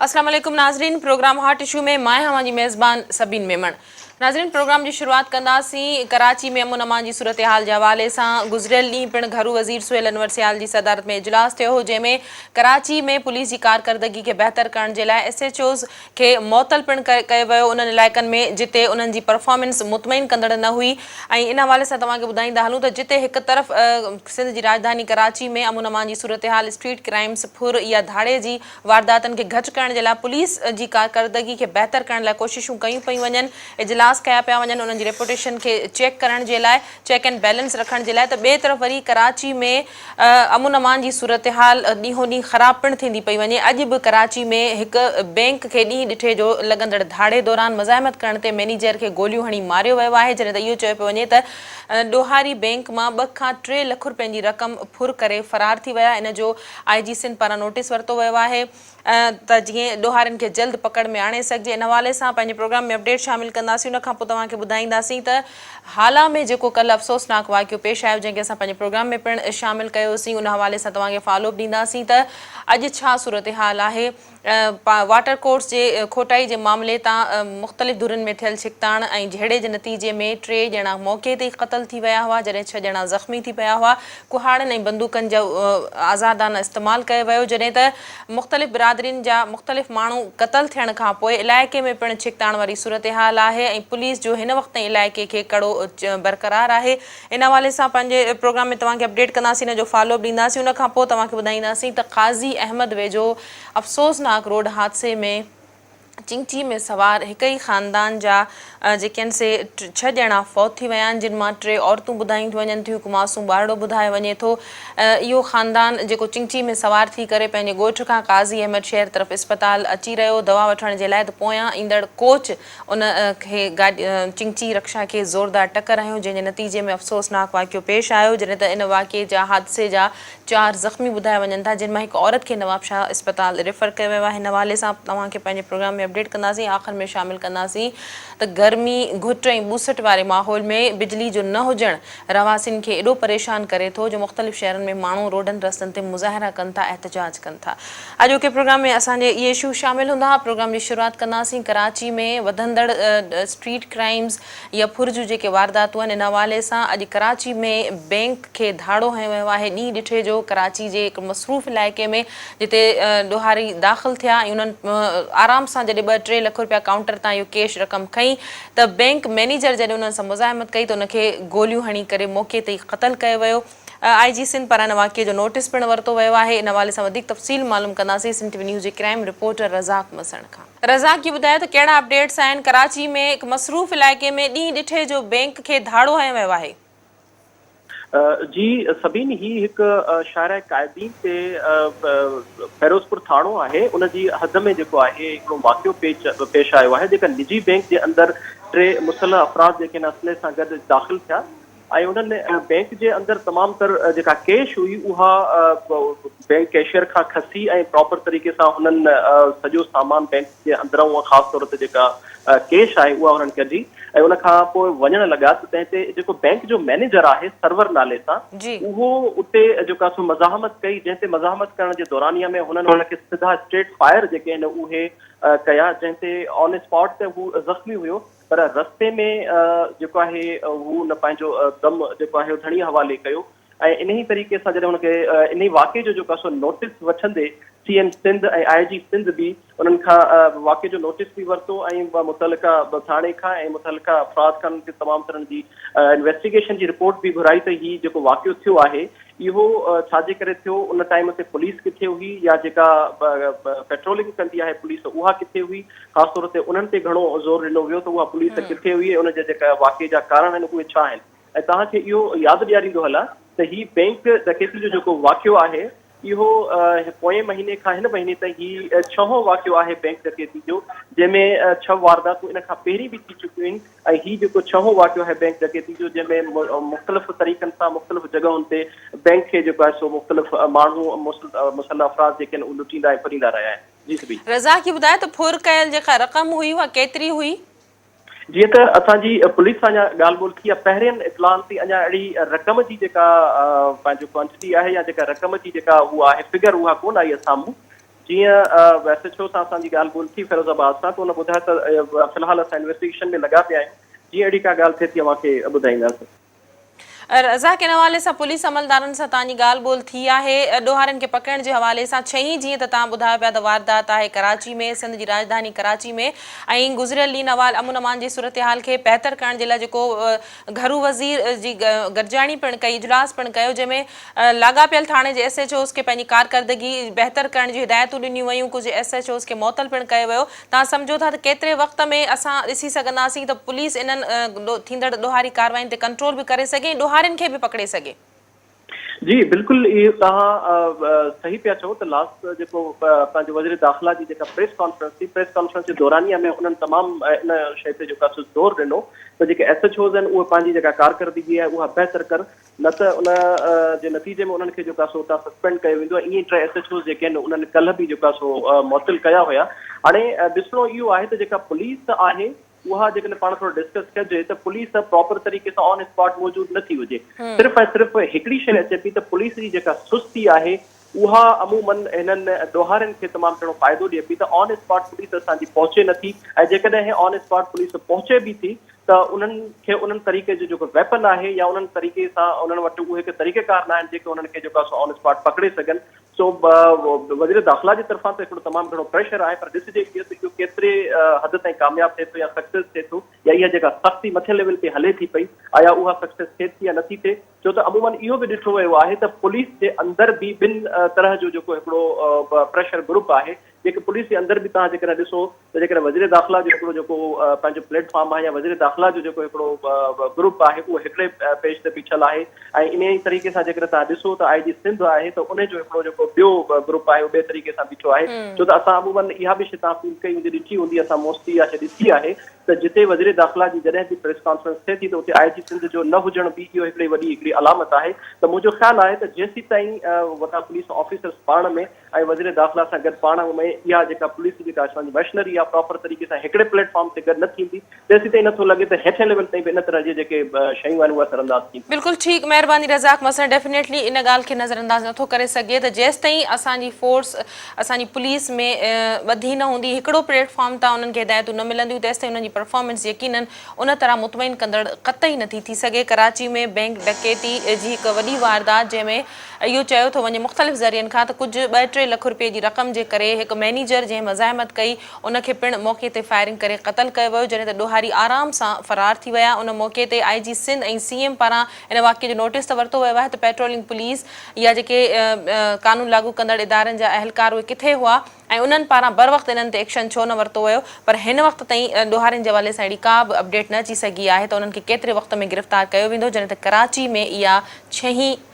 السلام عليڪم ناظرين پروگرام هاٽ اشو ۾ مان آهيان اوهان جي ميزبان سبين ميمڻ ناظرين پروگرام جي شروعات ڪنداسين ڪراچي ۾ امن امان جي صورتحال جي حوالي سان گذريل ڏينهن پڻ گهرو وزير سهيل انور سيال جي صدارت ۾ اجلاس ٿيو هو جنهن ۾ ڪراچي ۾ پوليس جي ڪارڪردگي کي بهتر ڪرڻ جي لاء ايس ايڇ اوز کي معطل پڻ ڪيو ويو انهن علائقن ۾ جتي انهن جي پرفارمنس مطمئن ڪندڙ نه هئي ۽ ان حوالي سان توهان کي ٻڌائيندا هلون ته جتي هڪ طرف سنڌ جي راڄڌاني ڪراچي ۾ امن امان جي صورتحال اسٽريٽ ڪرائمز ڦر يا ڌاڙي جي وارداتن کي گهٽ ڪرڻ جي لاء پوليس جي ڪارڪردگي کي بهتر ڪرڻ لاء ڪوششون ڪيون پيون وڃن اجلاس ڪيا پيا وڃن انهن جي ريپوٽيشن کي چيڪ ڪرڻ جي لاء چيڪ اينڊ بيلنس رکڻ جي لاء ته ٻئي طرف وري ڪراچي ۾ امن امان جي صورتحال ڏينهون ڏينهن خراب پڻ ٿيندي پئي وڃي اڄ به ڪراچي ۾ هڪ بئنڪ کي ڏينهن ڏٺي جو لڳندڙ ڌاڙي دوران مزاحمت ڪرڻ تي مئنيجر کي گوليون هڻي ماريو ويو آهي جڏهن ته اهو چيو پيو وڃي ته ڏوهاري بئنڪ مان ٻه کان ٽي لک رپين جي رقم ڦر ڪري فرار ٿي ويا ان جو آء جي سنڌ پاران نوٽيس ورتو ويو آهي. ته جيئن ڏوهارين کي جلد پڪڙ ۾ آڻي سگهجي ان حوالي سان پنهنجي پروگرام ۾ اپڊيٽ شامل ڪنداسين ان کان پوء توهان کي ٻڌائينداسين ته هالا ۾ جيڪو ڪلهه افسوسناڪ واقعو پيش آيو جنهن کي اسان پنهنجي پروگرام ۾ پڻ شامل ڪيوسين ان حوالي سان توهان کي فالو اپ ڏينداسين ته اڄ ڇا صورتحال آهي واٽر ڪورس جي کوٽائي جي معاملي تان مختلف ڌرين ۾ ٿيل ڇڪتاڻ ۽ جهيڙي جي نتيجي ۾ ٽي ڄڻا موقعي تي ئي قتل ٿي ويا هئا جڏهن ڇهه ڄڻا زخمي ٿي پيا هئا ڪهاڙين ۽ بندوقن جو آزادانه استعمال ڪيو ويو، جڏهن ته مختلف برادرين جا مختلف ماڻهو قتل ٿيڻ کان پوء علائقي ۾ پڻ ڇڪتاڻ واري صورتحال آهي ۽ پوليس جو هن وقت تائين علائقي کي ڪڙو برقرار آهي ان حوالي سان پنهنجي پروگرام ۾ توهان کي اپڊيٽ ڪنداسين ان جو فالو اپ ڏينداسين ان کان پوء توهان کي ٻڌائينداسين ته قاضي احمد ويجهو افسوسناڪ روڊ حادثي ۾ چنگچي ۾ سوار هڪ ئي خاندان جا جيڪي آهن سي ڇهه ڄڻا فوت ٿي ويا آهن جن مان ٽي عورتون ٻڌايون ٿيون وڃن ٿيون هڪ معصوم ٻارڙو ٻڌايو وڃي ٿو اهو خاندان جيڪو چنگچي ۾ سوار ٿي ڪري پنهنجي ڳوٺ کان قاضي احمد شهر طرف اسپتال اچي رهيو دوا وٺڻ جي لاء ته پويان ايندڙ ڪوچ ان کي گاڏي چنگچي رڪشا کي زوردار ٽڪر هنيو جنهن جي نتيجي ۾ افسوسناڪ واقعو پيش آيو جڏهن ته ان واقعي جا حادثي جا چار زخمي ٻڌايا وڃن ٿا جن مان هڪ عورت کي نوابشاهه اسپتال ريفر ڪيو ويو آهي ان حوالي سان توهان کي پنهنجي پروگرام ۾ اپڊيٽ ڪنداسين آخر ۾ شامل ڪنداسين ته گرمي گهٽ ۽ ٻوسٽ واري ماحول ۾ بجلي جو نه هجڻ رهواسين کي ايڏو پريشان ڪري ٿو جو مختلف شهرن ۾ ماڻهو روڊن رستن تي مظاهرا ڪن ٿا احتجاج ڪن ٿا اڄوڪي پروگرام ۾ اسان جي اهي اشو شامل هوندا پروگرام جي شروعات ڪنداسين ڪراچي ۾ وڌندڙ اسٽريٽ ڪرائمز يا ڦر جون جيڪي وارداتون آهن ان حوالي سان اڄ ڪراچي ۾ بئنڪ کي ڌاڙو هنيو ويو آهي ڏينهن ڏٺي جو ڪراچي جي هڪ مصروف علائقي ۾ جتي ڏوهاري داخل ٿيا ۽ انهن آرام سان جڏهن ٻه ٽي لک روپيا ڪائونٽر تان اهو ڪيش رقم کنئي ته بئنڪ مئنيجر جڏهن انهن سان مزاحمت ڪئي ته ان کي گوليون هڻي ڪري موقعي تي ئي قتل ڪيو ويو آء جي سنڌ پاران ان واقعي جو نوٽيس پڻ ورتو ويو آهي ان حوالي سان وڌيڪ تفصيل معلوم ڪنداسين سنڌ ٽي وي نيوز جي ڪرائيم رپورٽر رزاق مسڻ کان. رزاق اهو ٻڌايو ته ڪهڙا اپڊيٽس آهن ڪراچي ۾ هڪ مصروف علائقي ۾ ڏينهن ڏٺي جو بئنڪ کي ڌاڙو هنيو ويو آهي. جي سبين هي هڪ شاهراهه قائدين تي فيروزپور ٿاڻو آهي ان جي حد ۾ جيڪو آهي هڪڙو واقعو پيش آيو آهي جيڪا نجي بئنڪ جي اندر ٽي مسلح افراد جيڪي آهن اسلحي سان گڏ داخل ٿيا ۽ انهن بئنڪ جي اندر تمام تر جيڪا ڪيش هئي اها بئنڪ ڪيشيئر کان کسي ۽ پراپر طريقي سان انهن سڄو سامان بئنڪ جي اندرئون خاص طور تي جيڪا ڪيش آهي اها انهن ڪڍي ۽ ان کان پوء وڃڻ لڳا ته تنهن تي جيڪو بئنڪ جو مئنيجر آهي سرور نالي سان اهو اتي جيڪو آهي سو مزاحمت ڪئي جنهن تي مزاحمت ڪرڻ جي دورانيه ۾ هنن ان کي سڌا اسٽريٽ فائر جيڪي آهن اهي ڪيا جنهن تي آن اسپاٽ ته هو زخمي هيو پر رستي ۾ جيڪو آهي هو ان پنهنجو دم جيڪو آهي ڌڻيء حوالي ڪيو ۽ انهي طريقي سان جڏهن هن کي انهي واقعي جو جيڪو آهي سو نوٽيس وٺندي سي ايم سنڌ ۽ آء جي سنڌ به انهن کان واقعي جو نوٽيس به ورتو ۽ متعلقه ٿاڻي کان ۽ متعلقه افراد کان انهن کي تمام طرح جي انويسٽيگيشن جي رپورٽ به گهرائي ته هي جيڪو واقعو ٿيو آهي اهو ڇا جي ڪري ٿيو، ان ٽائيم تي پوليس ڪٿي هئي يا جيڪا پيٽرولنگ ڪندي آهي پوليس اها ڪٿي هئي، خاص طور تي انهن تي گهڻو زور ڏنو ويو ته اها پوليس ڪٿي هئي ۽ ان جا جيڪا واقعي جا ڪارڻ آهن اهي ڇا آهن ۽ توهان کي اهو ياد ڏياريندو هلان ته هي بئنڪ ڊڪيتي جو جيڪو واقعو آهي اهو پوئين مهيني کان هن مهيني تائين هي ڇهون واقعو آهي بئنڪ ڊڪيتي جو جنهن ۾ ڇهه وارداتون ان کان پهرين به ٿي چڪيون آهن ۽ هي جيڪو ڇهون واقعو آهي بئنڪ ڊڪيتي جو جنهن ۾ مختلف طريقن سان مختلف جڳهن تي بئنڪ کي جيڪو آهي سو مختلف ماڻهو مسلح افراد جيڪي آهن اهي لٽيندا ۽ ڦريندا رهيا آهن جي سبي. رزاق هي ٻڌايو ته ڦر ڪيل جيڪا رقم هئي اها ڪيتري هئي؟ جيئن ته اسان جي پوليس سان اڃا ڳالهه ٻولهه ٿي آهي، پهرين اطلاعن تي اڃا اهڙي رقم جي جيڪا پنهنجو ڪوانٽٽي آهي يا جيڪا رقم جي جيڪا هو آهي فگر اها ڪونه آئي آهي سامهون. جيئن ايس ايڇ او سان اسان جي ڳالهه ٻولهه ٿي فيروز آباد سان ته ان ٻڌايو ته في الحال اسان انويسٽيگيشن ۾ لڳا پيا آهيون جيئن اهڙي ڪا ڳالهه ٿئي ٿي اوهان کي ٻڌائينداسين. رزاق ان حوالي سان پوليس عملدارن سان توهان جي ڳالهه ٻولهه ٿي آهي ڏوهارين کي پڪڙڻ جي حوالي سان ڇهين جيئن ته توهان ٻڌايو پيا ته واردات آهي ڪراچي ۾ سنڌ جي راڄڌاني ڪراچي ۾ ۽ گذريل ڏينهن حوال امن امان جي صورتحال کي بهتر ڪرڻ جي لاء جيڪو گهرو وزير جي گڏجاڻي پڻ ڪئي اجلاس پڻ ڪيو جنهن ۾ لاڳاپيل ٿاڻي جي ايس ايڇ اوز کي پنهنجي ڪارڪردگي بهتر ڪرڻ جون هدايتون ڏنيون ويون ڪجهه ايس ايڇ اوز کي معطل پڻ ڪيو ويو توهان سمجهو ٿا ته ڪيتري وقت ۾ اسان ڏسي سگهنداسين ته پوليس انهن ٿيندڙ ڏوهاري ڪارروائين تي ڪنٽرول به ڪري سگهي ۽ ڏوهارين کي به پڪڙي سگهي. جي بلڪل اهو توهان صحيح پيا چئو ته لاسٽ جيڪو پنهنجو وزير داخلا جي جيڪا پريس ڪانفرنس ٿي پريس ڪانفرنس جي دورانيه ۾ انهن تمام ان شيء تي جيڪو آهي سو زور ڏنو ته جيڪي ايس ايڇ اوز آهن اهي پنهنجي جيڪا ڪارڪردگي آهي اها بهتر ڪن نه ته ان جي نتيجي ۾ انهن کي جيڪو آهي سو اتان سسپينڊ ڪيو ويندو ۽ ائين ئي ٽي ايس ايڇ اوز جيڪي آهن انهن ڪلهه به جيڪو آهي سو معطل ڪيا هيا هاڻي ڏسڻو اهو آهي ته جيڪا پوليس آهي اها جيڪڏهن پاڻ ٿورو ڊسڪس ڪجي ته پوليس پراپر طريقي سان آن اسپاٽ موجود نه ٿي هجي صرف ۽ صرف هڪڙي شيء اچي پئي ته پوليس جي جيڪا سستي آهي اها عمومن هنن ڏوهارين کي تمام گهڻو فائدو ڏئي پئي ته آن اسپاٽ پوليس اسان جي پهچي نه ٿي ۽ جيڪڏهن آن اسپاٽ پوليس پهچي به ٿي ته انهن کي انهن طريقي جو جيڪو ويپن آهي يا انهن طريقي سان انهن وٽ اهي هڪ طريقيڪار ناهن جيڪي انهن کي جيڪو آهي سو آن اسپاٽ پڪڙي سگهن سو وزير داخلا جي طرفان ته هڪڙو تمام گهڻو پريشر آهي پر ڏسجي اهو ته اهو ڪيتري حد تائين ڪامياب ٿئي ٿو يا سڪسيس ٿئي ٿو يا اها جيڪا سختي مٿين ليول تي هلي ٿي پئي آيا اها سڪسيس ٿئي ٿي يا نٿي ٿئي ڇو ته عمومن اهو به ڏٺو ويو آهي ته پوليس جي اندر به ٻن طرح جو جيڪو هڪڙو پريشر گروپ آهي جيڪي پوليس جي اندر به توهان جيڪڏهن ڏسو ته جيڪڏهن وزير داخلا جو هڪڙو جيڪو پنهنجو پليٽ فارم آهي يا وزير داخلا جو جيڪو هڪڙو گروپ آهي اهو هڪڙي پيج تي بيٺل آهي ۽ انهيء ئي طريقي سان جيڪڏهن توهان ڏسو ته آء جي سنڌ آهي ته انهي جو هڪڙو جيڪو ٻيو گروپ آهي اهو ٻئي طريقي سان بيٺو آهي ڇو ته اسان عمومن اها به شيء توهان فيل ڪئي هوندي ڏٺي هوندي اسان موسٽلي اها شيء ڏٺي آهي ته جتي وزير داخلا جي جڏهن به پريس ڪانفرنس ٿئي ٿي ته اتي آء جي سنڌ جو نه هجڻ به اهو هڪڙي وڏي هڪڙي علامت آهي ته منهنجو خيال آهي ته جيسيتائين وڏا پوليس آفيسرس پاڻ ۾ ۽ وزير داخلا سان گڏ پاڻ ۾ اها جيڪا پوليس جي جيڪا اسان جي مشنري آهي پراپر طريقي سان هڪڙي پليٽ فارم تي گڏ نه ٿيندي تيسيتائين نه ٿو لڳي ته هيٺين ليول تائين به ان طرح جي جيڪي شيون آهن اهي اثر انداز ٿينديون. بلڪل ٺيڪ مهرباني رزاق مسڻ ڊيفينيٽلي ان ڳالهه کي نظر انداز نه ٿو ڪري سگهجي ته جيستائين اسان جي فورس اسان جي پوليس ۾ ٻڌي نه هوندي هڪڙو پليٽ فارم تان انهن کي هدايتون نه ملنديون تيستائين انهن جي پرفارمنس يقينن ان طرح مطمئن ڪندڙ قطعي نه ٿي ٿي سگهي ڪراچي ۾ بئنڪ ڊڪيتي جي هڪ وڏي واردات جنهن ۾ اهو چيو ٿو وڃي مختلف ذريعن کان ته ڪجهه ٻه ٽي لک رپئي جي رقم جي ڪري هڪ مئنيجر جنهن مزاحمت ڪئي ان کي پڻ موقعي تي فائرنگ ڪري قتل ڪيو ويو جڏهن ته ڏوهاري آرام سان فرار ٿي ويا ان موقعي تي آء جي سنڌ ۽ سي ايم پاران ان واقعي جو نوٽيس ته ورتو ويو آهي ته پيٽرولنگ پوليس يا جيڪي قانون لاڳو ڪندڙ ادارن جا اهلڪار اهي ڪٿي هئا ۽ انهن پاران بروقت انهن تي ايڪشن ڇو نه ورتو ويو پر هن وقت تائين ڏوهارين جي حوالي سان اهڙي ڪا به اپڊيٽ نه اچي سگهي آهي ته انهن کي ڪيتري وقت ۾ گرفتار ڪيو ويندو جڏهن ته ڪراچي ۾ اها ڇهين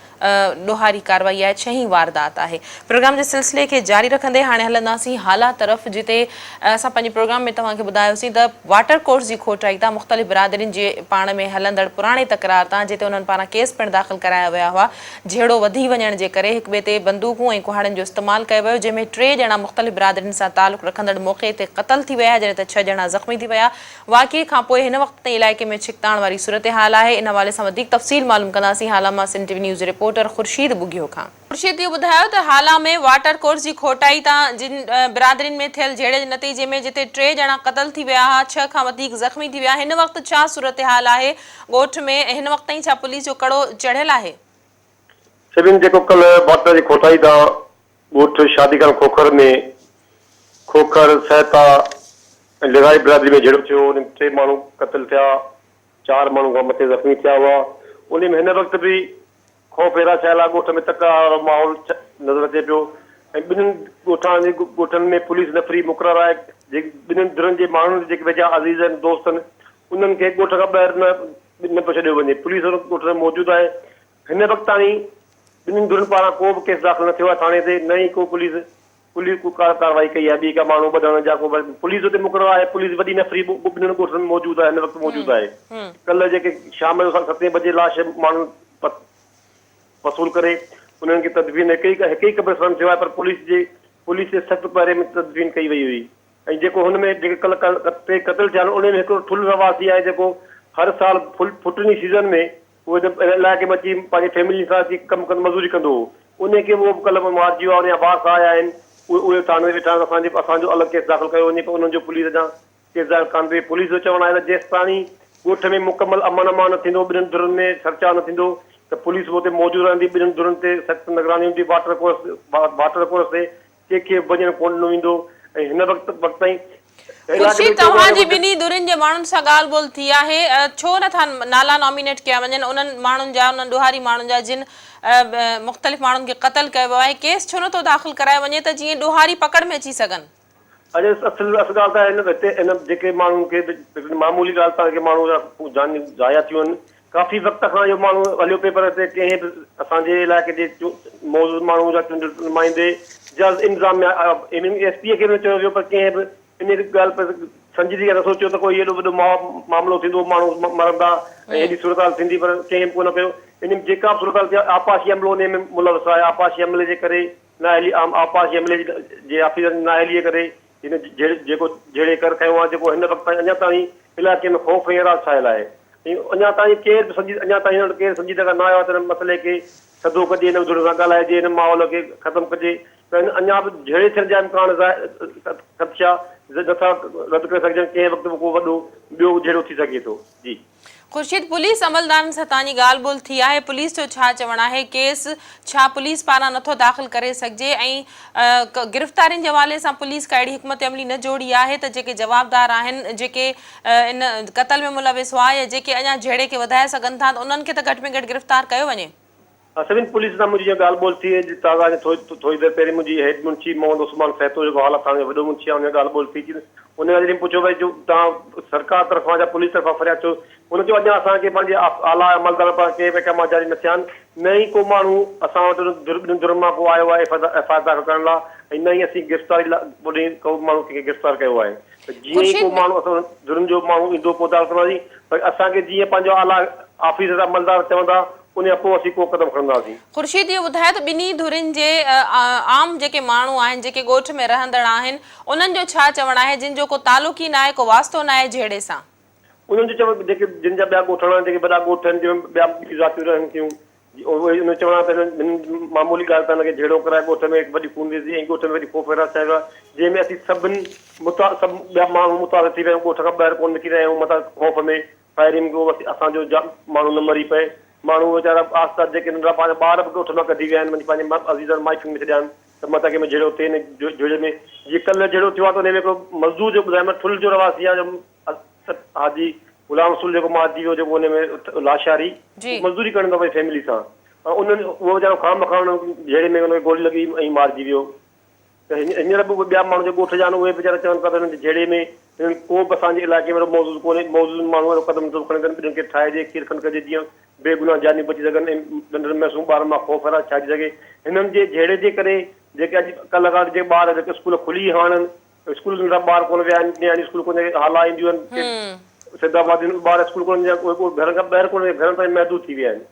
ڏوهاري ڪارروائي آهي ڇهين واردات آهي پروگرام جي سلسلي کي جاري رکندي هاڻي هلنداسين هالا طرف جتي اسان پنهنجي پروگرام ۾ توهان کي ٻڌايوسين ته واٽر ڪورس جي کوٽائي تان مختلف برادرين جي پاڻ ۾ هلندڙ پراڻي تڪرار تان جتي انهن پاران ڪيس پڻ داخل ڪرايا ويا هئا جهيڙو وڌي وڃڻ جي ڪري هڪٻئي تي بندوقون ۽ ڪهاڙين جو استعمال ڪيو ويو جنهن ۾ ٽي ڄڻا مختلف برادرين سان تعلق رکندڙ موقعي تي قتل ٿي ويا جڏهن ته ڇهه ڄڻا زخمي ٿي ويا واقعي کانپوء هن وقت تائين علائقي ۾ ڇڪتاڻ واري صورتحال آهي ان حوالي سان وڌيڪ تفصيل معلوم ڪنداسين هالا مان سنڌ ٽي وي نيوز جي رپورٽر خورشيد ٻگهيو کان. خورشيد اهو ٻڌايو ته هالا ۾ واٽر ڪورس جي کوٽائي تان جن برادرين ۾ ٿيل جهيڙي جي نتيجي ۾ جتي ٽي ڄڻا قتل ٿي ويا ها ڇهه کان وڌيڪ زخمي ٿي ويا هن وقت ڇا صورتحال آهي ڳوٺ ۾ هن وقت تائين ڇا پوليس جو ڪڙو چڙهيل آهي؟ سڀن جيڪو ڪلهه واٽر جي کوٽائي تان ڳوٺ شادي خان کوکر ۾ کوکر، سهتا ۽ لغاري برادري ۾ جهيڙو ٿيو ان ۾ ٽي ماڻهو قتل ٿيا چار ماڻهو کان مٿي زخمي ٿيا هئا انهي ۾ هن وقت به خوف هيرا ڇانيل آهي ڳوٺ ۾ تڪرار وارو ماحول نظر اچي پيو ۽ ٻنهين ڳوٺاڻن جي ڳوٺن ۾ پوليس نفري مقرر آهي جيڪي ٻنهين ڌرين جي ماڻهن جي جيڪي ويجها عزيز آهن دوست آهن انهن کي ڳوٺ کان ٻاهر نه نه پيو ڇڏيو وڃي، پوليس ان ڳوٺ ۾ موجود آهي، هن وقت تائين ٻنهين ڌرين پاران ڪو به ڪيس داخل نه ٿيو آهي ٿاڻي تي نه ئي ڪو پوليس پوليس ڪو ڪا ڪارروائي ڪئي آهي ٻي ڪا ماڻهو ٻڌڻ جا ڪو پوليس اتي مقرر آهي پوليس وڏي نفري ٻنهين ڳوٺن ۾ موجود آهي هن وقت موجود آهي ڪلهه جيڪي شام جو ستين بجي لاش ماڻهن وصول ڪري انهن کي تدفين هڪ ئي هڪ ئي قبرستان ٿيو آهي پر پوليس جي پوليس جي سخت پهري ۾ تدفين ڪئي وئي هئي. ۽ جيڪو هن ۾ جيڪي ڪلهه ٽي قتل ٿيا آهن انهن ۾ هڪڙو ٺلهه رهواسي آهي جيڪو هر سال ڦل ڦٽن جي سيزن ۾ اهو هن علائقي ۾ اچي پنهنجي فيملي سان اچي ڪم ڪندو مزوري ڪندو هو انهي کي اهو به ڪلهه مارجي ويو آهي ان جا وارث آيا آهن اهي اهي ٿاڻي تي ويٺا آهن اسان جي اسان جو الڳ ڪيس داخل ڪيو وڃي پر انهن جو پوليس اڃا ڪيس داخل ڪانه ڪئي پوليس جو چوڻ آهي ته جيستاڻي ڳوٺ ۾ مڪمل امن امان نه ٿيندو ٻنهن ڌرين ۾ سرچاء نه ٿيندو ته پوليس به اتي موجود رهندي ٻنهن ڌرين تي سخت نگراني هوندي واٽر ڪورس واٽر ڪورس تي ڪنهن کي به وڃڻ ڪونه ڏنو ويندو ۽ هن وقت وقت تائين علائقي خورشيد ۾ ڪو به توهان جي اهڙو ٻنهي ڌرين جي ماڻهن سان ڳالهه ٻولهه ٿي آهي ڇو نه ٿا نالا نامينيٽ ڪيا وڃن انهن ماڻهن جا انهن ڏوهاري ماڻهن جا جن مختلف ماڻهن کي قتل ڪيو ويو آهي ڪيس ڇو نه ٿو داخل ڪرايو وڃي ته جيئن ڏوهاري پڪڙ ۾ اچي سگهن. اڄ اصل اصل ڳالهه ته هن هتي هن جيڪي ماڻهن کي به معمولي ڳالهه تان جيڪي ماڻهو جا جانيون ضايع ٿيون آهن ڪافي وقت کان اهو ماڻهو هليو پئي پر هتي ڪنهن به اسان جي علائقي جي موجود ماڻهو جا چونڊيل نمائندي جا انتظاميا ايون ايس پي کي به چيو ويو پر ڪنهن به ان ڳالهه تي سنجيدگي سان سوچيو ته ڪوئي ايڏو وڏو معاملو ٿيندو ماڻهو مرندا ۽ ايڏي صورتحال ٿيندي پر ڪنهن به ڪونه ڪيو ان ۾ جيڪا به صورتحال ٿي آهي آبپاشي عملو ان ۾ ملوث آهي آبپاشي عملي جي ڪري نااهلي عام آبپاشي عملي جي آفيسرن جي نااهلي ڪري هن جهڙي جيڪو جهيڙي ڪر کنيو آهي جيڪو هن وقت تائين اڃا تائين علائقي ۾ خوف ۽ هراس ڇانيل آهي ۽ اڃا تائين ڪير به سنجيد اڃا تائين هن وٽ ڪير سنجيده کان نه آيو آهي ته هن مسئلي کي سڌو ڪجي هن ڌر سان ڳالهائجي هن ماحول کي ختم ڪجي ته هن اڃا به جهيڙي ٿيڻ جا امڪان خدشا نٿا رد ڪري سگهجن ڪنهن وقت به ڪو وڏو ٻيو جهيڙو ٿي سگهي ٿو جي. خورشيد پوليس عملدارن سان توهان جي ڳالهه ٻولهه ٿي آهي پوليس جو ڇا چوڻ آهي ڪيس ڇا پوليس پاران نٿو داخل ڪري سگهجي ۽ گرفتارين جي حوالي سان پوليس ڪا اهڙي حڪمت عملي نه جوڙي آهي ته جيڪي جوابدار آهن جيڪي ان قتل ۾ ملوث هئا يا جيڪي اڃا جهيڙي کي وڌائي سگهن ٿا ته انهن کي ته گهٽ ۾ گهٽ گرفتار ڪيو وڃي. سوين پوليس سان منهنجي جيئن ڳالهه ٻولهه ٿي اڄ تازا اڃا ٿوري دير پهرين منهنجي هيڊ منشي محمد عثمان سهتو جيڪو هالا ٿاڻي جو وڏو منشي آهي ان سان ڳالهه ٻولهه ٿي ان کان جڏهن پڇيو ڀئي جو توهان سرڪار طرفان يا پوليس طرفان فرياد ڇو هن چيو اڃا اسان کي پنهنجي اعليٰ عملدارن پاران ڪنهن به احڪامات جاري نه ٿيا آهن نه ئي ڪو ماڻهو اسان وٽ ٻنهي ڌرين مان ڪو آيو آهي ايف I R داخل ڪرڻ لاء ۽ نه ئي اسين گرفتاري لاء ڪو ماڻهو ڪنهن کي گرفتار ڪيو آهي ته جيئن ئي ڪو خورشيد ماڻهو اسان ڌرين جو ماڻهو ايندو پوء داخل ڪنداسين پر اسان کي جيئن پنهنجو اعليٰ آفيسر عملدار چوندا ان کان پوء اسين ڪو قدم کڻنداسين. خورشيد اهو ٻڌايو ته ٻنهي ڌرين جي عام جيڪي ماڻهو آهن جيڪي ڳوٺ ۾ رهندڙ آهن انهن جو ڇا چوڻ آهي جن جو ڪو تعلق ئي ناهي ڪو واسطو ناهي جهيڙي سان. انهن جو چوڻ جيڪي جن جا ٻيا ڳوٺاڻا جيڪي وڏا ڳوٺ آهن جن ۾ ٻيا ٻيون ذاتيون رهن ٿيون اهي ان جو چوڻ آهي ته هنن معمولي ڳالهه تان هن کي جهيڙو ڪرائي ڳوٺ ۾ هڪ وڏي خونريزي ۽ ڳوٺ ۾ وڏي خوف هراس ڇانيل آهي جنهن ۾ اسين سڀن متا سڀ ٻيا ماڻهو متاثر ٿي ويا آهيون ڳوٺ کان ٻاهر ڪونه نڪري رهيا آهيون متان خوف ۾ فائرنگ ڪو اسان جو ماڻهو نه مري پئي ماڻهو ويچارا آستا جيڪي ننڍڙا پنهنجا ٻار به ڳوٺ مان ڪڍي ويا آهن وڃي پنهنجي عزيزن مائٽن ۾ ڇڏيا آهن ته متان ڪنهن ۾ جهيڙو ٿئي نه جهيڙي ۾ جيئن ڪلهه جهيڙو ٿيو آهي ته ان ۾ هڪڙو مزدور جو ٻڌايو ٺل جو رهواسي آهي حاجي غلام رسول جيڪو مارجي ويو جيڪو ان ۾ لاشاري جي. مزدوري ڪرڻ ايندو هو پنهنجي فيملي سان ۽ انهن اهو ويچارو خام مخواه ان جهيڙي ۾ ان کي گولي لڳي ۽ مارجي ويو ته هينئر به ٻيا ماڻهو جيڪي ڳوٺ جا آهن اهي ويچارا چون پيا ته هنن جي جهيڙي ۾ هنن ڪو به اسان جي علائقي ۾ اهڙو موجود ڪونهي موجود ماڻهو اهڙو قدم نٿو کڻي ته ٻين کي ٺاهجي کير کنڊ ڪجي جيئن بيگناهه جانيون بچي سگهن ۽ ننڍڙن معصوم ٻارن مان خوف هراس ڇائجي سگهي هنن جي جهيڙي جي ڪري جيڪي اڄ ڪلهه کان جيڪي ٻار جيڪي اسڪول کلي هاڻ اسڪول ننڍا ٻار ڪونه ويا آهن نياڻي اسڪول ڪونه هالا اينديون آهن سيد آباد ٻار اسڪول ڪونه ويا اهي گهرن کان ٻاهر ڪونه ويا گهرن تائين محدود ٿي ويا آهن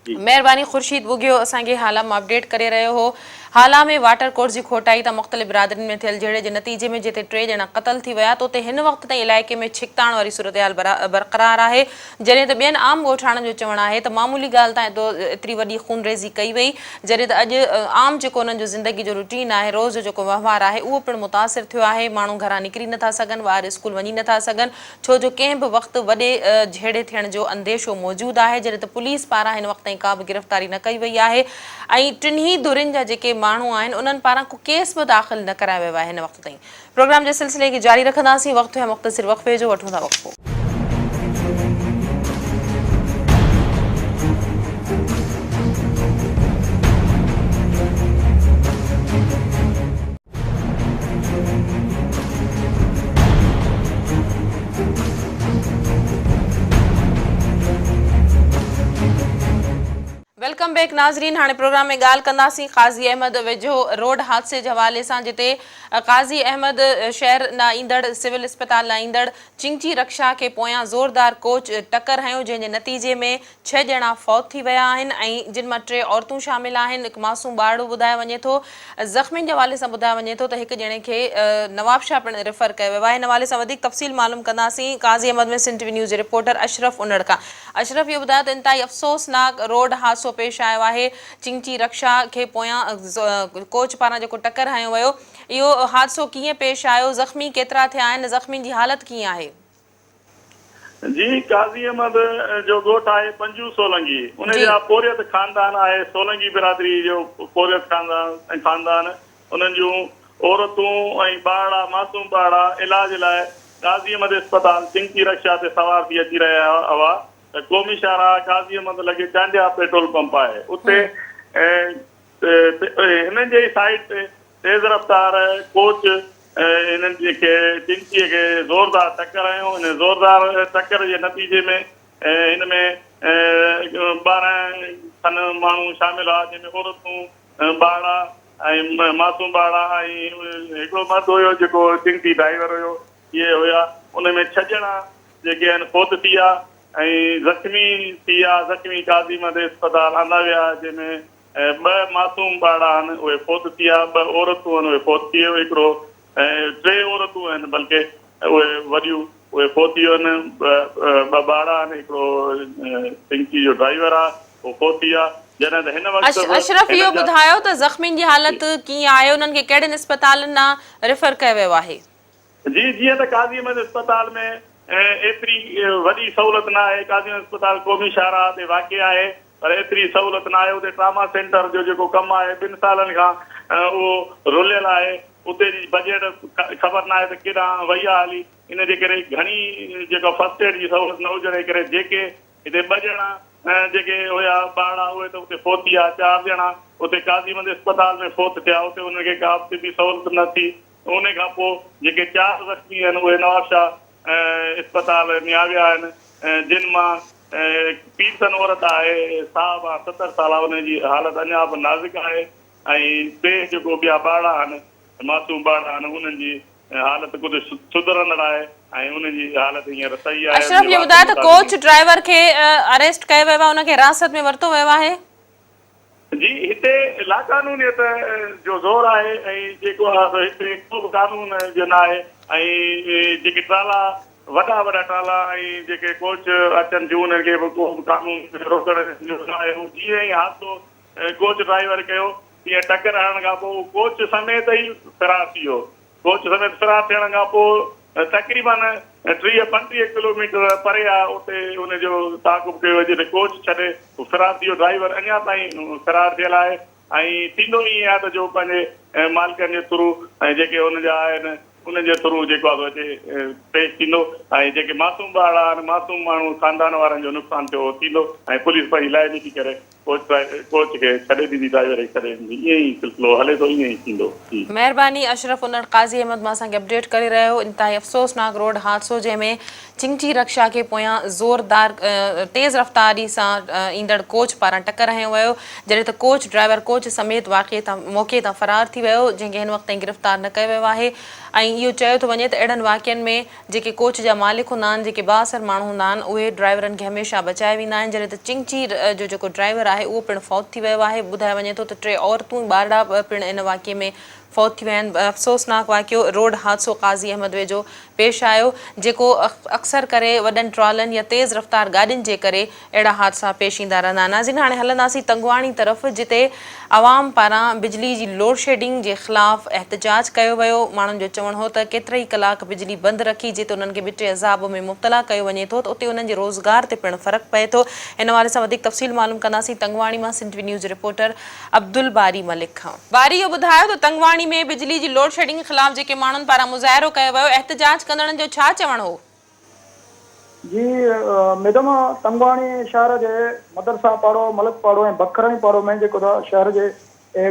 جي. مهرباني خورشيد ٻگهيو اسان کي هالا مان اپڊيٽ ڪري رهيو هو. هالا ۾ واٽر ڪورس جي کوٽائي تان مختلف برادرين ۾ ٿيل جهيڙي جي نتيجي ۾ جتي ٽي ڄڻا قتل ٿي ويا ته اتي هن وقت تائين علائقي ۾ ڇڪتاڻ واري صورتحال برقرار آهي جڏهن ته ٻين عام ڳوٺاڻن جو چوڻ آهي ته معمولي ڳالهه تان ايتري وڏي خونريزي ڪئي وئي جڏهن ته اڄ عام جيڪو انهن جو زندگي جو روٽين آهي، روز جو جيڪو وهنوار آهي اهو پڻ متاثر ٿيو آهي، ماڻهو گهران نڪري نٿا سگهن، ٻار اسڪول وڃي نٿا سگهن، ڇو جو ڪنهن به وقت وڏي جهيڙي ٿيڻ جو انديشو موجود آهي، جڏهن ته پوليس پاران هن وقت تائين ڪا به گرفتاري نه ڪئي وئي آهي ۽ ٽنهي ڌرين جا جيڪي ماڻهو آهن انهن پاران ڪو ڪيس به داخل نه ڪرايو ويو آهي هن وقت تائين. پروگرام جي سلسلي کي جاري رکنداسين، وقت ٿيو آهي مختصر وقفي جو، وٺون ٿا وقفو. Welcome back ناظرين هاڻي پروگرام ۾ ڳالهه ڪنداسين قاضي احمد ويجهو روڊ حادثي جي حوالي سان جتي قاضي احمد شهر ڏانهن ايندڙ سول اسپتال ڏانهن ايندڙ چنگچي رڪشا کي پويان زوردار ڪوچ ٽڪر هنيو جنهن جي نتيجي ۾ ڇهه ڄڻا فوت ٿي ويا آهن ۽ جن مان ٽي عورتون شامل آهن هڪ معصوم ٻارڙو ٻڌايو وڃي ٿو زخمين جي حوالي سان ٻڌايو وڃي ٿو ته هڪ ڄڻي کي نوابشاهه پڻ ريفر ڪيو ويو آهي ان حوالي سان وڌيڪ تفصيل معلوم ڪنداسين قاضي احمد ۾ سنڌ ٽي وي نيوز جي رپورٽر اشرف انڙ کان اشرف اهو ٻڌايو ته انتهائي افسوسناڪ روڊ حادثو پيش آيو آهي، چنگچي رڪشا کي پويان ڪوچ پاران جيڪو ٽڪر هنيو ويو، اهو حادثو ڪيئن پيش آيو، زخمي ڪيترا ٿيا آهن، زخمين جي حالت ڪيئن آهي؟ جي قاضي احمد جو ڳوٺ آهي پنجو سولنگي ان جا پورهيت خاندان آهي سولنگي برادري جو پورهيت خاندان انهن جون عورتون ۽ ٻارڙا معصوم ٻارڙا علاج لاء قاضي احمد اسپتال چنگچي رڪشا تي سوار ٿي اچي رهيا هئا ته قومي شاهراهه قاضي احمد لڳي چانڊيا پيٽرول پمپ آهي اتي هنن جي ئي سائيڊ تي تيز رفتار ڪوچ هنن کي چنگچيء کي زوردار ٽڪر هنيو. ان زوردار ٽڪر جي نتيجي ۾ هن ۾ 12 کن ماڻهو شامل هئا، جنهن ۾ عورتون، ٻارڙا ۽ معصوم ٻارڙا ۽ هڪڙو مرد هيو جيڪو چنگچي ڊرائيور هيو، اهي هيا. ان ۾ ڇهه ڄڻا جيڪي آهن فوت ٿي ويا ۽ زخمي ٿي ويا. زخمي قاضي احمد اسپتال آندا ويا، جنهن ۾ ٻه معصوم ٻارڙا آهن اهي فوت ٿي ويا، ٻه عورتون آهن اهي فوت ٿي ويون، هڪڙو ۽ ٽي عورتون آهن بلڪه اهي وڏيون اهي فوت ٿي ويون آهن، ٻه ٻارڙا آهن، هڪڙو ٽنڪي جو ڊرائيور آهي اهو فوت ٿي ويا، جڏهن ته هن وقت به اشرف اهو هنن جا. ٻڌايو ته زخمين جي حالت ڪيئن آهي، انهن کي ڪهڙين اسپتالن ڏانهن ريفر ڪيو ويو آهي؟ جي جيئن ته قاضي احمد اسپتال ۾ ايتري وڏي سهولت نه آهي، قاضي احمد اسپتال قومي شاهراهه تي واقع آهي پر ايتري سهولت نه آهي، اتي ٽراما سينٽر جو جيڪو ڪم آهي ٻن سالن کان اهو رليل آهي، اتي جي بجيٽ خبر نه آهي ته ڪيڏانهن وئي آهي هلي، ان جي ڪري گهڻي جيڪا فرسٽ ايڊ جي سهولت نه هجڻ جي ڪري جيڪي هتي ٻه ڄڻا جيڪي هيا ٻارڙا اهي ته اتي فوت ٿي ويا، چار ڄڻا اتي قاضي احمد اسپتال ۾ فوت ٿيا، اتي انهن کي ڪا به طبي سهولت نه ٿي. ان کان پوء جيڪي چار زخمي آهن اهي نوابشاهه اسپتال نيا ويا آهن جن مان پيرسن عورت آهي صاحب آ 70 سالا ان جي حالت اڃا به نازڪ آهي ۽ ٽي جيڪو ٻيا ٻارڙا آهن معصوم ٻارڙا آهن انهن جي حالت ڪجهه سڌرندڙ آهي ۽ انهن جي حالت هينئر صحيح آهي. اشرف اهو ٻڌايو ته ڪوچ ڊرائيور کي اريسٽ ڪيو ويو آهي ان کي حراست ۾ ورتو ويو آهي؟ جي هتي لاقانونيت جو زور آهي ۽ جيڪو آهي سو هتي ڪو به قانون جو نه آهي ۽ جيڪي ٽرالا وڏا وڏا ٽرالا ۽ جيڪي ڪوچ اچن ٿيون انهن کي به ڪو به قانون روڪڻ جو نه آهي هو جيئن ئي حادثو ڪوچ ڊرائيور ڪيو تيئن ٽڪر هڻڻ کان پوء هو ڪوچ سميت ئي فرار ٿي ويو. ڪوچ سميت فرار ٿيڻ کان پوء تقريبن 30 35 ڪلوميٽر پري آ اتي ان جو تعاقب ڪيو ويو جتي ڪوچ ڇڏي هو فرار ٿي ويو ڊرائيور اڃا تائين فرار ٿيل آهي ۽ ٿيندو ائين آهي ته جو پنهنجي مالڪن جي ٿرو ۽ جيڪي ان جا آهن انهن جي ٿرو جيڪو آهي سو اچي پيش ٿيندو ۽ جيڪي معصوم ٻارڙا آهن معصوم ماڻهو خاندان وارن جو نقصان ٿيو اهو ٿيندو ۽ پوليس پنهنجي لائبلٽي ڪري ڪوچ ڪوچ کي ڇڏي ڏيندي ڊرائيور کي ڇڏي ڏيندي ائين ئي سلسلو هلي ٿو ائين ئي ٿيندو جي. مهرباني اشرف انڙ قاضي احمد مان اسان کي اپڊيٽ ڪري رهيو هو انتهائي افسوسناڪ روڊ حادثو جنهن ۾ چنگچي رڪشا کي پويان زوردار تيز رفتاري سان ايندڙ ڪوچ پاران ٽڪر هنيو ويو جڏهن ته ڪوچ ڊرائيور ڪوچ سميت واقعي تان موقعي تان فرار ٿي ويو جنهن کي هن وقت تائين گرفتار نه ڪيو ويو آهي ۽ اهو چيو ٿو وڃي ته اهڙن واقعن ۾ جيڪي ڪوچ جا مالڪ هوندا آهن، جيڪي بااثر ماڻهو هوندا آهن، اهي ڊرائيورن کي هميشه بچائي ويندا آهن، جڏهن ته چنگچي جو جيڪو ڊرائيور آهي اهو پڻ فوت ٿي ويو آهي، ٻڌايو وڃي ٿو ته ٽي عورتون ۽ ٻارڙا پڻ ان واقعي ۾ فوت ٿي ويا آهن، افسوسناڪ واقعو روڊ حادثو قاضي احمد ويجهو پيش آيو، جيڪو اڪثر ڪري وڏن ٽرالن يا تيز رفتار گاڏين جي ڪري اهڙا حادثا پيش ايندا رهندا آهن. ناظرين هاڻي هلنداسين تنگواڻي طرف جتي عوام پاران بجلي جي لوڊشيڊنگ جي خلاف احتجاج ڪيو ويو، ماڻهن جو چوڻ هو ته ڪيترائي ڪلاڪ بجلي بند رکي جتي انهن کي ٻٽي عذاب ۾ مبتلا ڪيو وڃي ٿو ته اتي انهن جي روزگار تي پڻ فرق پئي ٿو. ان حوالي سان وڌيڪ تفصيل معلوم ڪنداسين تنگواڻي مان سنڌ وي نيوز جي رپورٽر عبدالباري ملڪ کان. باري اهو ٻڌايو ته تنگواڻي ۾ بجلي جي لوڊشيڊنگ خلاف جيڪي ماڻهن پاران مظاهرو ڪيو ويو احتجاج ڪندڙن جو ڇا چوڻ هو؟ جي ميڊم تنگواڻي شهر جي مدرسه پاڙو، ملڪ پاڙو ۽ بکراڻي پاڙو ۾ جيڪو ته شهر جي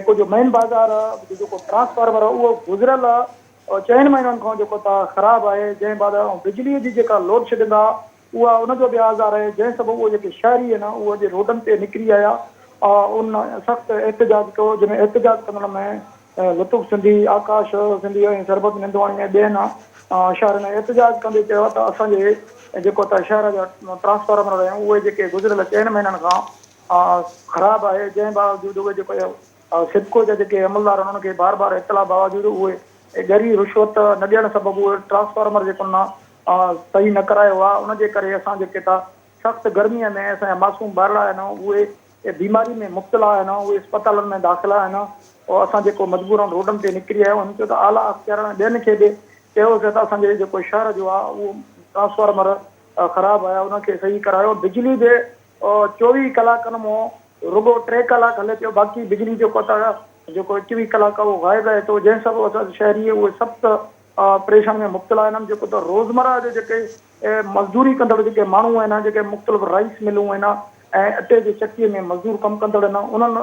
ڪجهه مين بازار جو جيڪو ٽرانسفارمر اهو گذريل چئن مهينن کان جيڪو ته خراب آهي جنهن بعد بجلي جي جيڪا لوڊ شيڊنگ آهي اها ان جو به آزار آهي جنهن سبب اهي جيڪي شهري آهن اهي اڄ روڊن تي نڪري آيا ان سخت احتجاج ڪيو جنهن ۾ احتجاج ڪندڙن ۾ لطف سنڌي، آڪاش سنڌي ۽ سربت نندواڻي ۽ ٻين شهرين احتجاج ڪندي چيو ته اسان جي جيڪو ته شهر جا ٽرانسفارمر آهن اهي جيڪي گذريل چئن مهينن کان خراب آهي جنهن باوجود اهي جيڪو سيپڪو جا جيڪي عملدار آهن انهن کي بار بار اطلاع باوجود اهي ڳري رشوت نه ڏيڻ سبب اهي ٽرانسفارمر جيڪو نه صحيح نه ڪرايو آهي ان جي ڪري اسان جيڪي ته سخت گرمي ۾ اسان جا معصوم ٻارڙا آهن اهي. بيماري ۾ مبتلا آهن اهي اسپتالن ۾ داخل آهن او اسان جيڪو مجبورن روڊن تي نڪري آيا آهيون. هن چيو ته اعليٰ اختيارن ۽ ٻين کي به چيوسين ته اسان جي جيڪو شهر جو آهي اهو ٽرانسفارمر خراب آهي ان کي صحيح ڪرايو، بجلي به 24 ڪلاڪن مون رڳو 3 ڪلاڪ هلي پيو باقي بجلي جيڪو ته جيڪو 21 ڪلاڪ اهو غائب رهي ٿو جنهن سبب اسان شهري اهي سخت پريشاني ۾ مبتلا آهن. جيڪو ته روزمره جو جيڪي مزدوري ڪندڙ جيڪي ماڻهو آهن جيڪي مختلف رائيس ملون آهن ۽ اٽي جي چڪي ۾ مزدور ڪم ڪندڙ آهن انهن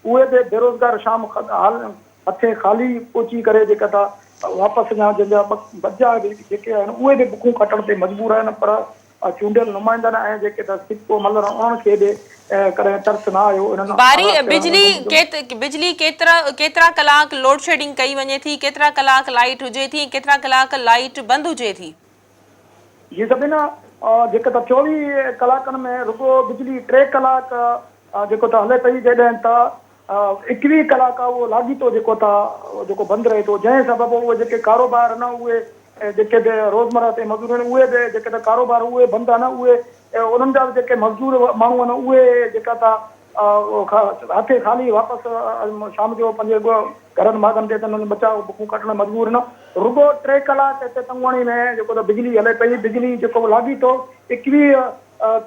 اهي به بيروزگار شام حال هٿين خالي پهچي ڪري جيڪا ته واپس اڃا جن جا ٻچا به جيڪي آهن اهي به بکون ڪاٽڻ تي مجبور آهن پر چونڊيل نمائندن ۽ جيڪي ته سيپڪو عملدار آهن انهن کي به ڪڏهن ترس نه آيو انهن باري بجلي بجلي ڪيترا ڪيترا ڪلاڪ لوڊشيڊنگ ڪئي وڃي ٿي ڪيترا ڪلاڪ لائيٽ هجي ٿي ۽ ڪيترا ڪلاڪ لائيٽ بند هجي ٿي؟ جي سبينا جيڪا ته 24 ڪلاڪن ۾ رڳو بجلي 3 ڪلاڪ جيڪو ته هلي پئي جڏهن ته 21 ڪلاڪ اهو لاڳيتو جيڪو ته جيڪو بند رهي ٿو جنهن سبب اهي جيڪي ڪاروبار آهن اهي جيڪي به روزمره تي مزدور آهن اهي به جيڪي ته ڪاروبار اهي بند آهن اهي انهن جا به جيڪي مزدور ماڻهو آهن اهي جيڪا ته هٿين خالي واپس شام جو پنهنجي گهرن ماڳن تي انهن ٻچا بکون ڪاٽڻ مجبور آهن. رڳو 3 ڪلاڪ هتي تنگواڻي ۾ جيڪو ته بجلي هلي پئي، بجلي جيڪو لاڳيتو 21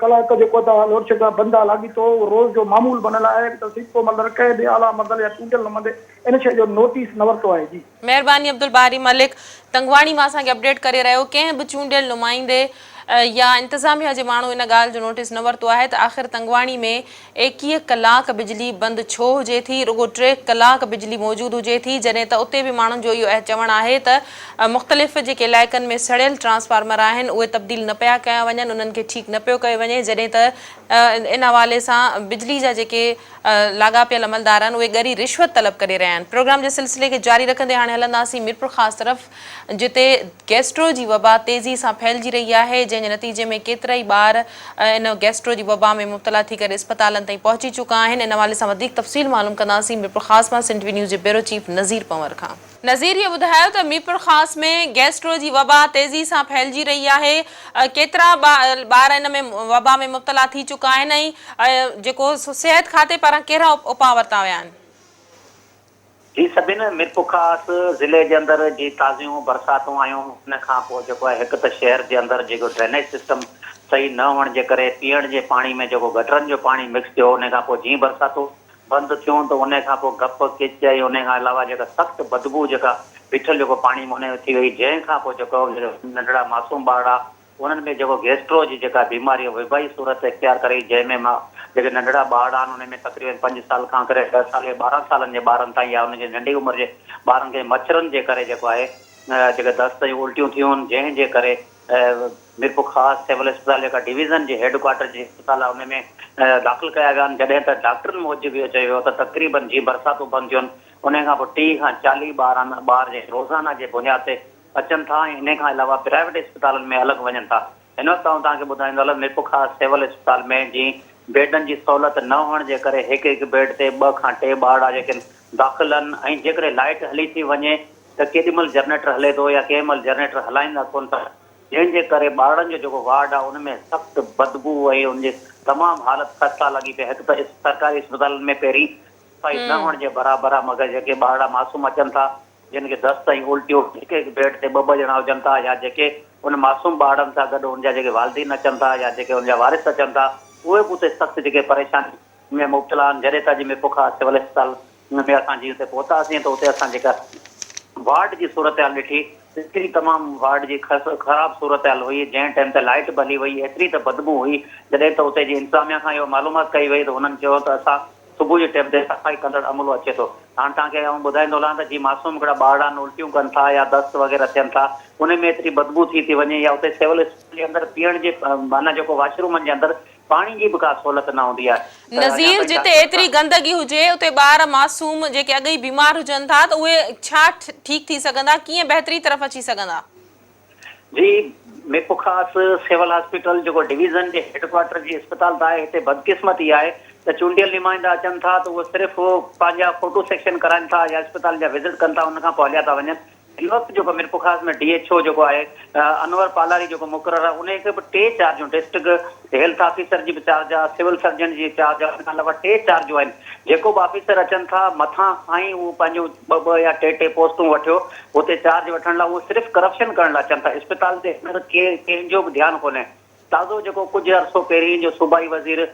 ڪلاڪ جيڪو ته لوڊشيڊ بند آهي لاڳيتو روز جو معمول بنيل آهي ته سيپڪو ملدر ڪنهن به اعليٰ مندل يا چونڊيل نمائندي ان شيء جو نوٽيس نه ورتو آهي جي. مهرباني عبدالباري ملڪ تنگواڻي مان اسان کي اپڊيٽ ڪري رهيو ڪنهن به چونڊيل نمائندي يا انتظاميا جي ماڻهو ان ڳالهه جو نوٽيس نه ورتو آهي ته آخر تنگواڻي ۾ 21 ڪلاڪ بجلي بند ڇو هجي ٿي، رڳو 3 ڪلاڪ بجلي موجود هجي ٿي، جڏهن ته اتي به ماڻهن جو اهو چوڻ آهي ته مختلف جيڪي علائقن ۾ سڙيل ٽرانسفارمر آهن اهي تبديل نه پيا ڪيا وڃن انهن کي ٺيڪ نه پيو ڪيو وڃي جڏهن ته ان حوالي سان بجلي جا جيڪي لاڳاپيل عملدار آهن اهي ڳري رشوت طلب ڪري رهيا آهن. پروگرام جي سلسلي کي جاري رکندي هاڻي هلنداسين ميرپورخاص طرف جتي گيسٽرو جي وبا تيزي سان ڦهلجي رهي آهي جنهن جي نتيجي ۾ ڪيترائي ٻار ان گيسٽرو جي وبا ۾ مبتلا ٿي ڪري اسپتالن تائين پهچي چڪا آهن ان حوالي سان وڌيڪ تفصيل معلوم ڪنداسين ميرپورخاص مان سنڌ ٽي وي نيوز جي بيورو چيف نذير پنور کان. نذير اهو ٻڌايو ته ميرپورخاص ۾ گيسٽرو جي وبا تيزي سان ڦهلجي رهي آهي، ڪيترا ٻار ان ۾ وبا ۾ مبتلا ٿي چڪا آهن ۽ جيڪو صحت کاتي پاران ڪهڙا اپاء ورتا ويا آهن؟ جي سبين ميرپورخاص ضلعي جي اندر جي تازيون برساتون آيون ان کان پوء جيڪو آهي هڪ ته شهر جي اندر جيڪو ڊرينيج سسٽم صحيح نه هئڻ جي ڪري پيئڻ جي پاڻي ۾ جيڪو گٽرن جو پاڻي مڪس ٿيو ان کان پوء جيئن برساتون بند ٿيون ته انهي کان پوء گپ، ڪچ ۽ انهي کان علاوه جيڪا سخت بدبوء جيڪا بيٺل جيڪو پاڻي ۾ انهي ۾ ٿي وئي جنهن کان پوء جيڪو ننڍڙا معصوم ٻارڙا انهن ۾ جيڪو گيسٽرو جي جيڪا بيماري وبائي صورت اختيار ڪري جنهن ۾ مان جيڪي ننڍڙا ٻارڙا آهن انهي ۾ تقريبن 5 سال کان ڪري 10 سال يا 12 سالن جي ٻارن تائين يا انهن جي ننڍي عمر جي ٻارن کي مڇرن جي ڪري جيڪو آهي جيڪي دست ۽ الٽيون ٿيون جنهن جي ڪري ميرپورخاص سول اسپتال جيڪا ڊويزن جي هيڊ ڪوارٽر جي اسپتال آهي ان ۾ داخل ڪيا ويا آهن جڏهن ته ڊاڪٽرن موجب اهو چيو ويو ته تقريبن جيئن برساتون بند ٿيون انهي کان پوء 30 کان 40 ٻار ٻار جيڪي روزانه جي بنياد تي اچن ٿا ۽ انهي کان علاوه پرائيويٽ اسپتالن ۾ الڳ وڃن ٿا هن وقت آئون توهان کي ٻڌائيندو هلان ميرپورخاص سول اسپتال ۾ جي بيڊن جي سهولت نه هئڻ جي ڪري هڪ هڪ بيڊ تي 2 کان 3 ٻارڙا جيڪي داخل آهن ۽ جيڪڏهن لائيٽ هلي ٿي وڃي ته ڪيڏي مهل جنريٽر هلي ٿو يا ڪنهن مهل جنريٽر هلائيندا ڪونه ٿا جنهن جي ڪري ٻارڙن جو جيڪو وارڊ آهي ان ۾ سخت بدبوء ۽ ان جي تمام حالت خسته لڳي پئي هڪ ته سرڪاري اسپتالن ۾ پهرين صفائي نه هئڻ جي برابر آهي مگر جيڪي ٻارڙا معصوم اچن ٿا جن کي دست ۽ الٽيون هڪ هڪ بيڊ تي ٻه ٻه ڄڻا هجن ٿا يا جيڪي ان معصوم ٻارڙن سان گڏ ان جا جيڪي والدين اچن ٿا يا جيڪي ان جا وارث اچن ٿا اهي به اتي سخت جيڪي پريشاني ۾ مبتلا آهن جڏهن ته اڄ ميرپورخاص سول اسپتال ان ۾ اسان جيئن اتي پهتاسين ته اتي اسان جيڪا وارڊ جي صورتحال ڏٺي ته ايتري تمام وارڊ جي خراب صورتحال هئي جنهن ٽائيم تي لائيٽ به هلي وئي ايتري ته بدبو هئي جڏهن ته اتي جي انتظاميا کان اهو معلومات ڪئي وئي ته هنن چيو ته اسان صبح جي ٽائيم تي صفائي ڪندڙ عملو اچي ٿو هاڻ توهان کي آئون ٻڌائيندو هلان ته جي معصوم هڪڙا ٻارڙا آهن الٽيون ڪن ٿا يا دست وغيره ٿين ٿا ان ۾ ايتري بدبو ٿي ٿي وڃي يا اتي سول اسپتال جي اندر پيئڻ جي معنيٰ جيڪو واشرومن جي اندر پاڻي جي به ڪا سهولت نه هوندي آهي ته اڃا نذير تائين جتي ڊاڪٽر ايتري صاحب. گندگي هجي اتي ٻار معصوم جيڪي اڳ ئي بيمار هجن ٿا ته اهي ڇا ٺيڪ ٿي سگهندا ڪيئن بهتري طرف اچي سگهندا. جي ميرپورخاص سول هاسپيٽل جيڪو ڊويزن جي هيڊ ڪوارٽر جي اسپتال ته آهي هتي بدقسمتي آهي ته چونڊيل نمائندا اچن ٿا ته اهي صرف پنهنجا فوٽو سيڪشن ڪرائن ٿا يا اسپتال جا وزٽ ڪن ٿا ان کان پوء هليا ٿا وڃن. هن وقت جيڪو ميرپورخاص ۾ ڊي ايڇ او جيڪو آهي انور پالاري جيڪو مقرر آهي انهي کي به ٽي چارجون ڊسٽرڪٽ هيلٿ آفيسر جي به چارج آهي سول سرجن جي چارج آهي ان کان علاوه ٽي چارجون آهن جيڪو به آفيسر اچن ٿا مٿان کان ئي اهو پنهنجون ٻه ٻه يا ٽي ٽي پوسٽون وٺيو اتي چارج وٺڻ لاء اهو صرف ڪرپشن ڪرڻ لاء اچن ٿا اسپتال تي هينئر ڪنهن جو به ڌيان ڪونهي تازو جيڪو ڪجهه عرصو پهرين جو صوبائي وزير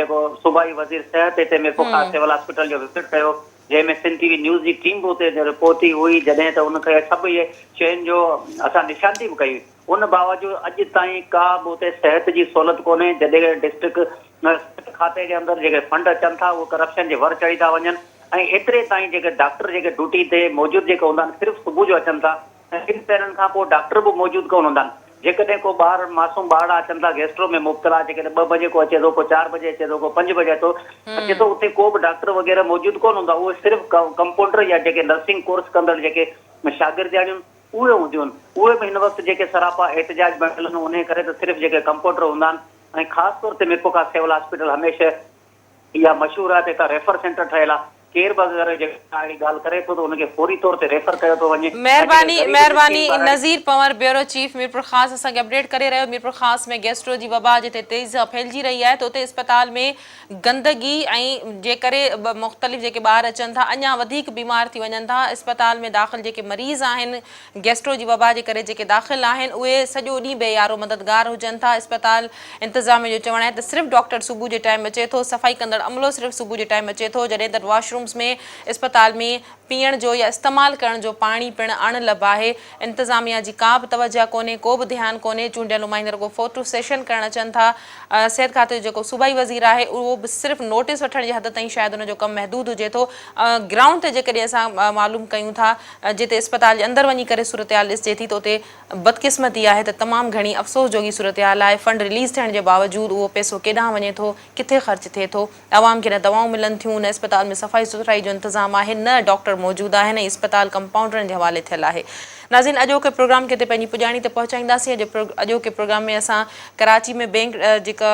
جيڪو صوبائي وزير صحت هتي ميرپورخاص سول هاسپيٽل جو وزٽ ڪيو جنهن ۾ سنڌ ٽي وي نيوز جي ٽيم به اتي پهتي هئي جڏهن ته ان کي سڀ اهي شين جو اسان نشاندهي به ڪئي ان باوجود اڄ تائين ڪا به اتي صحت جي سهولت ڪونهي جڏهن ڊسٽرڪٽ صحت کاتي جي اندر جيڪي فنڊ اچن ٿا اهي ڪرپشن جي ور چڙهي ٿا وڃن ۽ ايتري تائين جيڪي ڊاڪٽر جيڪي ڊيوٽي تي موجود جيڪي هوندا آهن صرف صبح جو اچن ٿا ۽ ٻن پهرن کان پوء ڊاڪٽر به موجود ڪونه هوندا آهن. جيڪڏهن ڪو ٻار معصوم ٻارڙا اچن ٿا گيسٽرو ۾ مبتلا جيڪڏهن ٻه بجي ڪو اچي ٿو ڪو چار بجي اچي ٿو ڪو پنج بجي ٿو اچي ٿو اتي ڪو به ڊاڪٽر وغيره موجود ڪونه هوندو آهي اهي صرف ڪمپائونڊر يا جيڪي نرسنگ ڪورس ڪندڙ جيڪي شاگردياڻيون اهي هونديون آهن اهي به هن وقت جيڪي سراپا احتجاج بڻيل آهن انهي ڪري ته صرف جيڪي ڪمپائونڊر هوندا آهن ۽ خاص طور تي ميرپورخاص سول هاسپيٽل هميشه اها مشهور آهي ته هتان ريفر سينٽر ٺهيل آهي، ڪير به اگر جيڪڏهن اهڙي ڳالهه ڪري ٿو ته ان کي فوري طور تي ريفر ڪيو ٿو وڃي ۽ جيڪڏهن مهرباني غريب مهرباني مسڪين ٻارڙي. نذير پنور بيورو چيف ميرپورخاص اسان کي اپڊيٽ ڪري رهيو ميرپورخاص ۾ گيسٽرو جي وبا جتي تيزي سان ڦهلجي رهي آهي ته اتي اسپتال ۾ گندگي ۽ جي ڪري مختلف جيڪي ٻار اچن ٿا اڃا وڌيڪ بيمار ٿي وڃن ٿا اسپتال ۾ داخل جيڪي مريض آهن گيسٽرو جي وبا جي ڪري جيڪي داخل آهن اهي سڄو ڏينهن بي يارو مددگار هجن ٿا، اسپتال انتظاميه جو چوڻ آهي ته صرف ڊاڪٽر صبح جي ٽائيم اچي ٿو، صفائي ڪندڙ عملو صرف صبح جي ٽائيم اچي ٿو، جڏهن ته واش رومز ۾ اسپتال ۾ پيئڻ جو يا استعمال ڪرڻ جو پاڻي پڻ اڻ لڀ آهي، انتظاميه جي ڪا به توجهه ڪونهي، ڪو به ڌيان ڪونهي، چونڊيل نمائندا رڳو فوٽو سيشن ڪرڻ اچن ٿا، صحت کاتي جو جيڪو صوبائي وزير آهي اهو به صرف نوٽيس وٺڻ جي حد تائين شايد ان جو ڪم محدود هجي ٿو، گرائونڊ تي جيڪڏهن اسان معلوم ڪيون ٿا جتي اسپتال جي اندر وڃي ڪري صورتحال ڏسجي ٿي ته اتي بدقسمتي آهي ته تمام گهڻي افسوس جوڳي صورتحال آهي، فنڊ رليز ٿيڻ جي باوجود اهو پئسو ڪيڏانهن وڃي ٿو، ڪٿي خرچ ٿئي ٿو، عوام کي نه دوائون ملن ٿيون، نه اسپتال ۾ صفائي سٿرائي جو انتظام آهي، نه ڊاڪٽر موجود آهن ۽ اسپتال ڪمپائونڊرن جي حوالي ٿيل آهي. ناظرين اڄوڪي پروگرام کي هتي پنهنجي پڄاڻي تي پهچائينداسين، اڄوڪي پروگرام ۾ اسان ڪراچي ۾ بينڪ جيڪا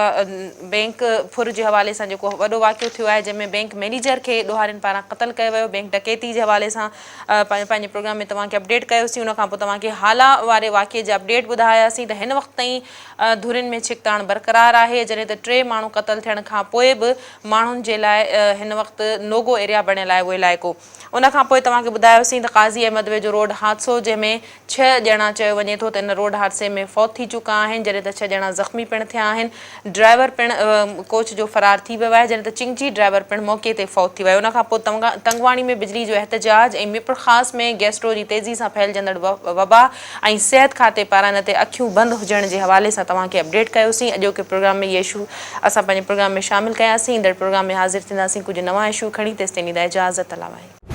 بينڪ ڦر جي حوالي سان جيڪو وڏو واقعو ٿيو آهي جنهن ۾ بينڪ مئنيجر کي ڏوهارين پاران قتل ڪيو ويو، بينڪ ڊڪيتي جي حوالي سان پنهنجي پروگرام ۾ توهان کي اپڊيٽ ڪيوسين ان کان پوء توهان کي هالا واري واقعي جا اپڊيٽ ٻڌاياسين ته هن وقت تائين ڌرين ۾ ڇڪتاڻ برقرار آهي جڏهن ته ٽي ماڻهو قتل ٿيڻ کان پوء به ماڻهن جي لاء هن وقت نوگو ايريا بڻيل آهي اهو علائقو ان کان پوء توهان کي ٻڌايوسين ته قاضي احمد ويجهو روڊ حادثو جنهن ۾ ڇهه ڄڻا چيو وڃي ٿو ته ان روڊ حادثي ۾ فوت ٿي چڪا آهن جڏهن ته ڇهه ڄڻا زخمي پڻ ٿيا آهن ڊرائيور پڻ ڪوچ جو فرار ٿي ويو آهي جڏهن ته چنگچي ڊرائيور پڻ موقعي تي فوت ٿي ويو ان کان پوء تنگواڻي ۾ بجلي جو احتجاج ۽ ميرپورخاص ۾ گيسٽرو جي تيزي سان ڦهلجندڙ وبا ۽ صحت کاتي پاران ان تي اکيون بند هجڻ جي حوالي سان توهان کي اپڊيٽ ڪيوسين اڄوڪي پروگرام ۾ اهي اشو اسان پنهنجي پروگرام ۾ شامل ڪياسين ايندڙ پروگرام ۾ حاضر ٿينداسين ڪجهه نوان اشو کڻي تيستائين ڏيندا اجازت الله واهي.